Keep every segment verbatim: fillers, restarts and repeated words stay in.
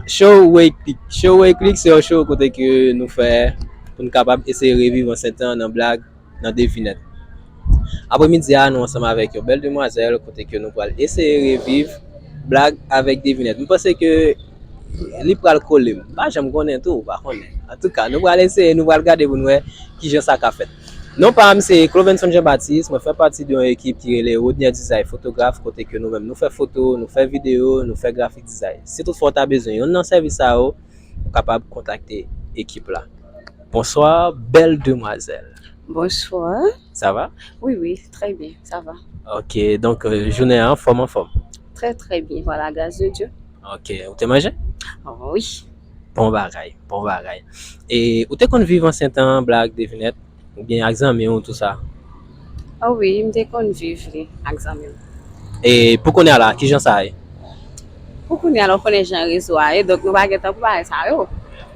Show Way Click. Show Way Click se yon show kote ke nou fè pou n kapab eseye reviv ansent an nan blag, nan devinèt. Apremidi a, nou ansanm avèk yon bèl demwazèl kote ke nou pral eseye reviv blag avèk devinèt. M panse ke li pral kole m. M pa janm konnen tou, ou pa konnen. Antouka, nou pral eseye, nou pral gade pou n wè kijan sa ka fèt. Non pa m se Clovenson Jean Baptiste, mwen fè pati de yon ekip ki rele Rodnier Design Fotograf, kote ke nou menm nou fè foto, nou fè videyo, nou fè grafik design. Si toutfwa w ta bezwen youn nan sèvis sa yo, ou kapab kontakte ekip la. Bonsoir, belle demoiselle. Bonsoir. Ça va? Oui, oui, très bien, ça va. Ok, donk, euh, jounen an, fòm anfòm. Très, très bien, voilà, grâce de Dieu. Ok, ou te manje? Oh, oui. Bon bagay, bon bagay. E ou te konn viv ansent an, blag, devinèt, oubyen ak zanmi w, tou sa? Oh, oui, m te konn viv li ak zanmi m. E pou kounye a la, kijan sa ye? Pou kounye a la, ou konnen jan rezo a ye, donk nou pa gen tan pou bagay sa yo.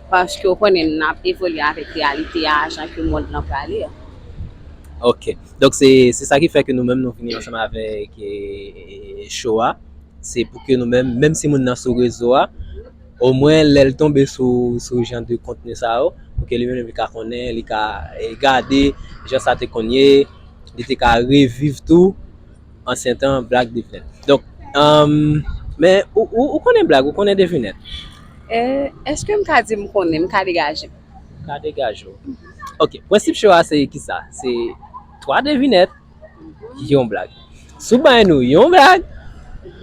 Paske ou konnen n ap evolye avèk reyalite a, jan ke mond lan prale a. Ok. Donk se, se sa ki fè ke nou menm nou vini ansanm avèk, e, e, show a. Se pou ke nou menm, menm si moun nan sou rezo a, omwen lè l tonbe sou, sou jan de kontni sa yo, pou ke li menm li ka konnen, li ka, e, gade jan sa te konn ye, li te ka reviv tou ansent an, blag, devinèt. Donk, um, men ou, ou, ou konnen blag, ou konnen devinèt? E, èske m ka di m konnen, m ka degaje m? Ou ka degaje w. Ok, prensip show a se kisa? Se twa devinèt, yon blag. Si w bay nou yon blag,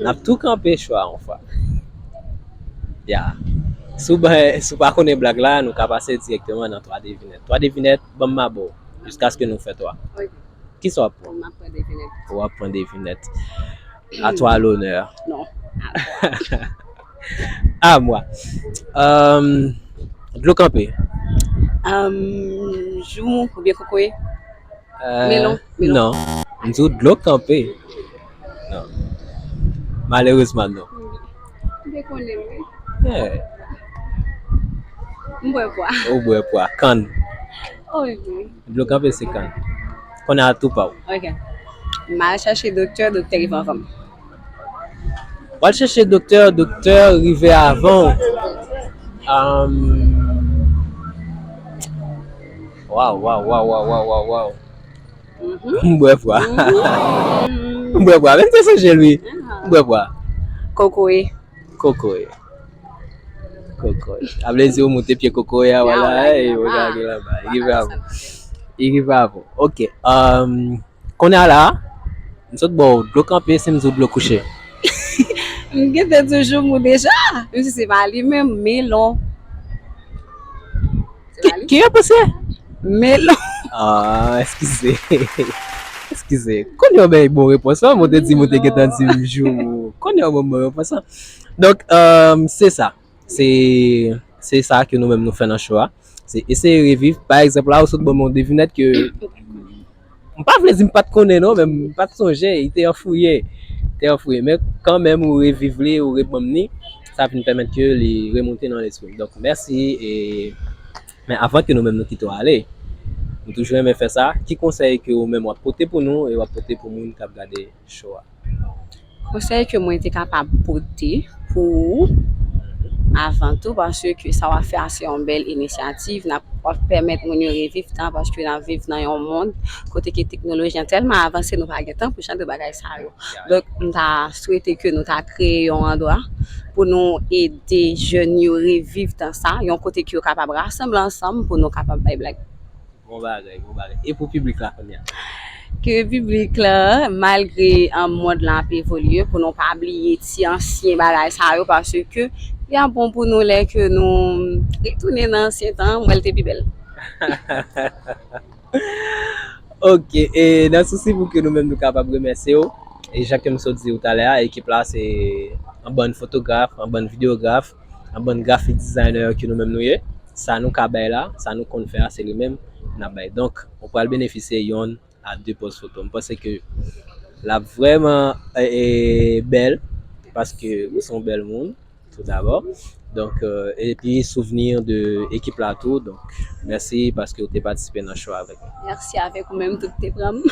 n ap tou kanpe show a yon fwa. Ya. Si w bay, si w pa konnen blag la, nou ka pase dirèkteman nan twa devinèt. Twa devinèt, ban m mabo, jiskaske nou fè twa. Ok. Kisa w ap pran? M ap pran devinèt. W ap pran devinèt. À toi l'honneur. Non. À moi. Euh, dlo kanpe. Euh, joumou oubyen kokoye? Euh, melon, melon. Non. M di w dlo kanpe. Non. Malerezman, non. M te konnen, wi. Yeah. M bwè pwa. Ou bwè pwa. Kann. Oh, wi. Dlo kanpe se kann. Kounye a tou pa w. Ok. M al chèche doktè, doktè rive anvan m. W al chèche doktè, doktè rive avan w. Um, waw, waw, waw. M bwè pwa. M bwè pwa. Menm te sonje l, wi. M bwè pwa. Kokoye. Kokoye. Kokoye. A vle di ou moute pye kokoye a, wala. Ey, ou gade laba. Li rive avan. Li rive avan. Ok. Um, Kounye a la, m sot ba w dlo kanpe, si m di w dlo kouche. M gentan di w joumou deja. Menm si se pa li menm, melon. Se pa li? Ki, ki yo panse? Melon. Ah, eskize. Eskize. Kounye a w bay bon repons lan, mwen te di, mwen te gentan di m joumou. Kounye a w ban m bon repons lan. Donk, euh, se sa. Se, se sa ke nou menm nou fè nan show a. Se eseye reviv. Pa egzanp, la, ou sot ban m yon devinèt ke m pa vle di m pa t konnen non, men m pa t sonje, li te anfouye. Li te anfouye. Men kanmenm, ou reviv li, ou rebanm li, sa vin pèmèt ke li remonte nan lespri m. Donk, mèsi. E, men avan ke nou menm nou kite w ale, m toujou renmen fè sa. Ki konsèy ke ou menm w ap pote pou nou e w ap pote pou moun k ap gade show a? Konsèy ke mwen te kapab pote pou ou, avan tou, paske sa w ap fè a se yon bèl inisyativ, n ap, w ap pèmèt moun yo reviv tan, paske n ap viv nan yon mond kote ke teknoloji an tèlman avanse, nou pa gen tan pou jan de bagay sa yo. Donk, m ta swete ke nou ta kreye yon andwa pou nou ede jèn yo reviv tan sa, yon kote ke yo kapab rasanble ansanm pou nou kapab bay blag. Bon bagay, bon bagay. E pou piblik la kounye a? Ke piblik la, malgre, um, mond lan ap evolye, pou nou pa bliye ti ansyen bagay sa yo, paske li ap bon pou nou lè ke nou retounen nan ansyen tan, m wè l te pi bèl. Ok, e nan sousi pou ke nou menm nou kapab remèsye w, e jan ke m sot di w talè a, ekip la se yon bann fotograf, yon bann videograf, yon bann graphic designer ke nou menm nou ye. Sa nou ka bay la, sa nou konn fè a, se li menm n ap bay. Donk, ou pral benefisye yonn a de pòz foto. M panse ke l ap vrèman, e, e, bèl, paske ou se yon bèl moun, tou dabò. Donk, euh, epi souvni de ekip la tou. Donk, mèsi paske ou te patisipe nan show avèk nou. Mèsi avèk ou menm tou ki te pran m.